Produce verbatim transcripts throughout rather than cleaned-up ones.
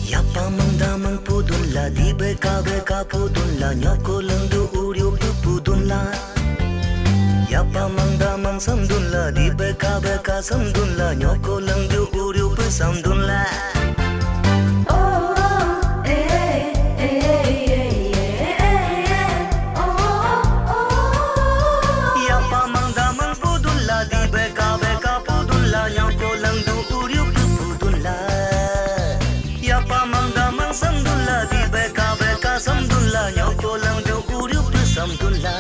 Yapa mang da mang pudun la, di beka beka pudun la, nyoko lengdu uriu pudun la. Yapa mang da mang samdun la, di beka beka samdun la, nyoko lengdu uriu pesamdun la. Yapa mang da mang pudun la, di beka beka pudun la, nyoko lengdu uriu pudun la. Yapa mang da mang samdun la, di beka beka samdun la, nyoko lengdu uriu pesamdun la.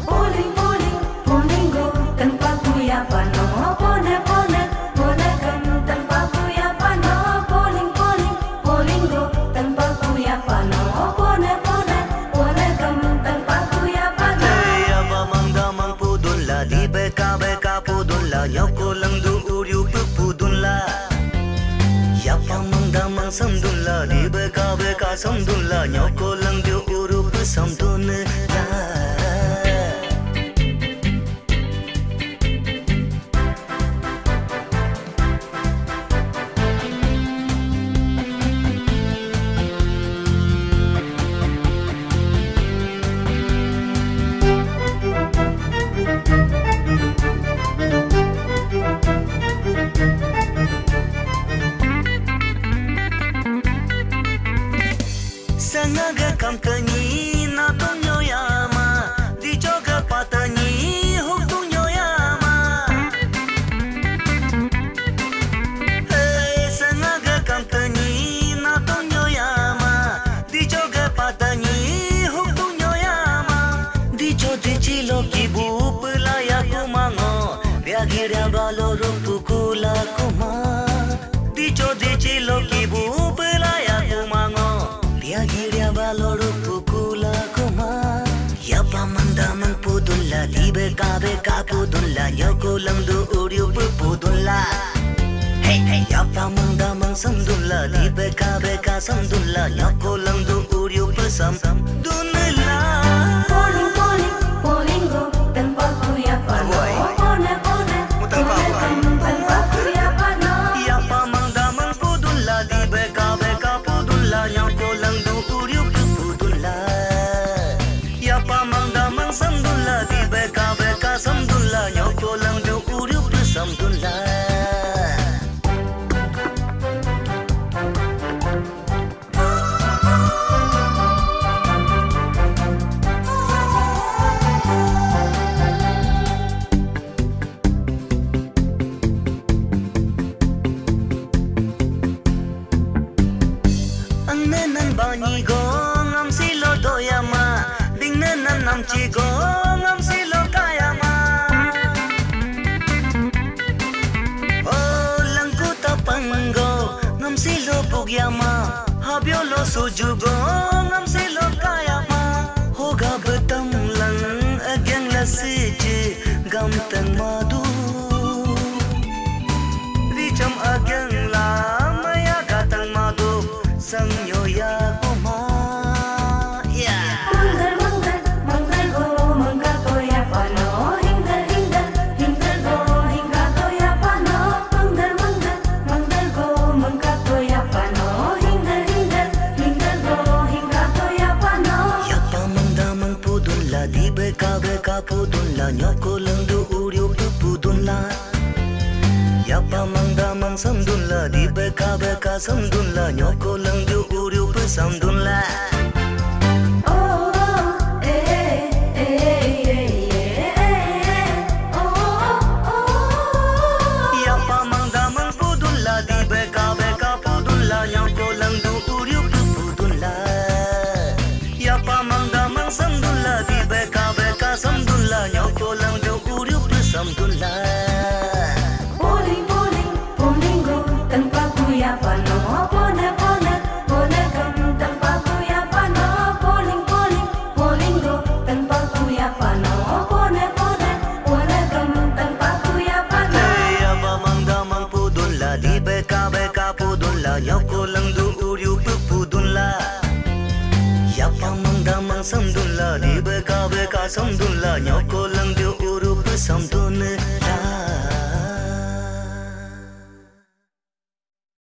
Poling, poling, poling go, tempat ku yapa no, pone, pone, pone kem, tempat ku yapa no, poling, poling, poling go, tempat ku yapa no, pone, pone, pone kem, tempat ku yapa no. Hey, yapa mang da mang pudun la, di beka beka pudun la, nyoko lengdu uriu pudun la. Yapa mang da mang samdun la, di beka beka samdun la, nyoko lengdu uriu pesamdun la. Sengaga kam tanyi na tung nyo yama, di joga patanyi huk tung nyo yama. Hey, sengaga kam tanyi na tung nyo yama, di joga patanyi huk tung nyo yama. Di jo di chilo kibu pelaya kumango, biagi ria balo rupu kula kuma. Dicho dichi lo kibu pelaya kumango, dia giria balo rupu kula kuma. Yapa mang da mang pudun la, di beka beka pudun la, nyoko lengdu uriu pudun la. Hey, hey, yapa mang da mang samdun la, di beka beka samdun la, nyoko lengdu uriu pesam dun la. Poling, poling, poling go, tempat ku yapa no. Pone, pone, pone kem, tempat ku yapa no. Yapa mang da mang pudun la, di beka beka pudun la, nyoko lengdu uriu pudun la. Yapa mang da mang samdun la, di beka beka samdun la, nyoko lengdu uriu pesamdun la. Ang nenan banyi go ngam silo doyama, ding nenan namchi go ngam silo kayama. Oh, langku tapang go ngam silo bugyama, habyo lo suju go ngam silo kayama. Hoga betam lang agyang la siji gam tang madu. Rijam agyang la maya gatang madu. Sang nyo ya kuma. Yeah. Mangdar, mangdar, mangdar go, mangka to ya pano. Hingdar, hingdar, hingdar go, hingka to ya pano. Mangdar, mangdar, mangdar go, mangka to ya pano. Hingdar, hingdar, hingdar go, hingka to ya pano. Yapa mangda mang pudun la, di beka beka pudun la, nyoko lengdu uriu pudun la. Yapa mangda mang samdun la, di beka beka samdun la, nyoko lengdu uriu pesamdun la. Oh, eh, eh, oh, oh, oh. Yapa mangda mang pudun la, di beka beka pudun la, nyoko lengdu uriu pudun la. Yapa mangda mang samdun la, di beka beka samdun la, nyoko lengdu uriu pesamdun la. Poling, poling, poling go, tempat ku yapa no, pone, pone, la nyoko langdu uriu pupu dunla, yapa mangda mangsam dunla, dibv kavv kasam dunla, nyoko